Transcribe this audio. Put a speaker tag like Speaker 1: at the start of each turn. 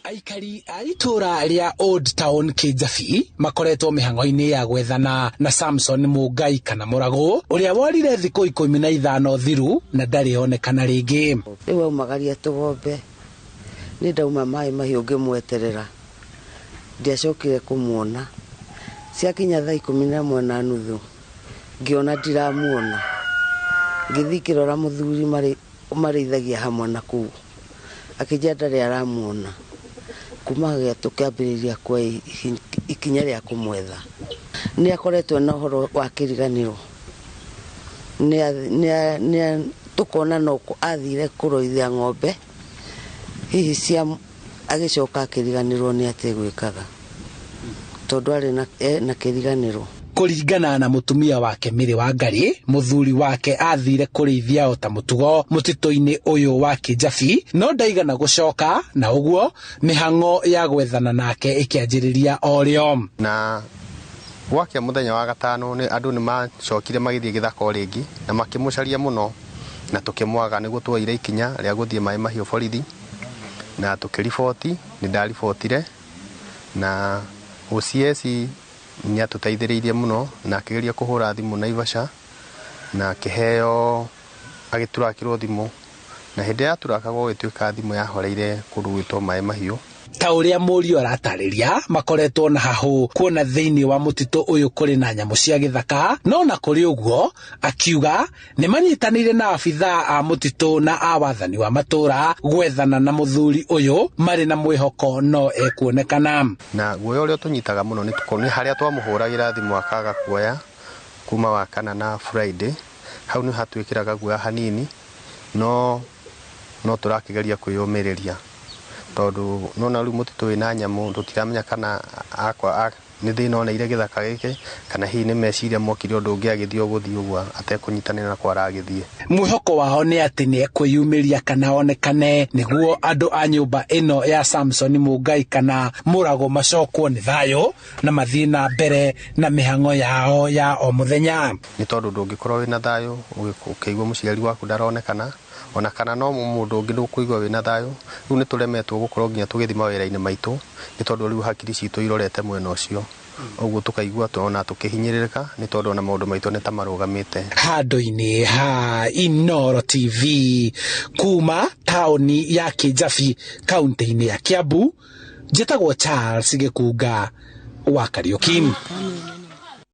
Speaker 1: Aikari a itũũra rĩa Old Town Kĩnjabi makoretwo mĩhang'o-inĩ ya gwethana na Samson Mũngai kana Mũragũ ũrĩa worire thikũ 15 thiru na ndarĩ onekana rĩngĩ.
Speaker 2: Rĩu aumagaria tũgombe, niĩ ndauma maĩ mahiũ ngĩmweterera, ndiacokire kũmuona. Ciakinya thaa 11:30 ngĩona ndiramuona, ngĩthiĩ ngĩrora mũthuri marĩithagia hamwe na kũu, akĩnjĩra ndarĩ aramuona. Kuma hau tũkĩambĩrĩria kuoya ikinya rĩa kũmwetha. Nĩ akoretwo na ũhoro wa kĩriganĩro, tũkona no athire kũroithia ng'ombe hihi cia agĩcoka akĩriganĩrwo nĩ atĩ gwĩkaga tondũ arĩ na kĩriganĩro.
Speaker 1: Kũringana na mũtumia wake Mary Wangari, mũthuri wake athire kũrĩithia o ta mũtugo mũtitũ-inĩ ũyũ wa Kĩnjabi no ndaigana gũcoka, na ũguo mĩhang'o ya gwethana nake ĩkĩanjĩrĩria o rĩo.
Speaker 3: Na gwakĩa mũthenya wa gatano nĩ andũ nĩ macokire magĩthiĩ gĩthaka o rĩngĩ na makĩmũcaria mũno na tũkĩmwaga, nĩguo tuoire ikinya rĩa gũthiĩ Maĩ Mahiũ borithi na tũkĩriboti. Nĩ ndaribotire na OCS nĩ atũteithĩrĩirie mũno na akĩgeria kũhũra thimũ Naivasha na akĩheo agĩturakĩrwo thimũ, na hĩndĩ ĩrĩa yaturakagwo gũgĩtuĩka thimũ yahoreire kũndũ gwĩtwo Maĩ Mahiũ.
Speaker 1: Ta ũrĩa mũriũ aratarĩria, makoretwo na hahũ kuona thĩinĩ wa mũtitũ ũyũ kũrĩ na nyamũ cia gĩthaka, no na kũrĩ ũguo akiuga nĩ manyitanĩire na abithaa a mũtitũ na a wathani wa matũũra gwethana na mũthuri ũyũ marĩ na mwĩhoko no ekuonekana.
Speaker 3: Na guoya ũrĩa ũtũnyitaga mũno nĩ harĩa twamũhũragĩra thimũ akaga kuoya kuma wa kana na Friday, hau nĩ hatwĩkĩraga guoya hanini, no tũrakĩgeria kwĩyũmĩrĩria tondũ nona rĩu mũtitũ wĩna nyamũ, tũtiramenya kana akwa nĩ thĩna oneire gĩthaka gĩkĩ kana hihi nĩ meciria mokire ũndũ ũngĩ agĩthiĩ o gũthiĩ ũguo atekũnyitanĩra na kwa aragĩthiĩ.
Speaker 1: Mwĩhoko wao nĩ atĩ nĩ ekwĩyumĩria kana onekane nĩguo andũ a nyũmba ĩno ya Samson Mũngai kana Mũragũ macokwo nĩ thayũ na mathiĩ na mbere na mĩhang'o yao ya o mũthenya.
Speaker 3: Nĩ tondũ ndũngĩkorwo wĩna thayũ ũkĩigua mũciari waku ndaronekana, ona kana no mũndũ ũngĩ ndũkũigua wĩna thayũ. Rĩu nĩ tũremetwo gũkorwo nginya tũgĩthiĩ mawĩra-inĩ maitũ nĩ tondũ rĩu hakiri citũ irorete mwena ũcio, ũguo tũkaigua ona tũkĩhinyĩrĩrĩka nĩ tondũ ona maũndũ maitũ nĩ ta marũgamĩte.
Speaker 1: Handũ-inĩ ha Inooro TV kuma taũni ya Kĩnjabi kaunti-inĩ ya Kiambu, njĩtagwo Charles Gĩkunga wa Kariũki.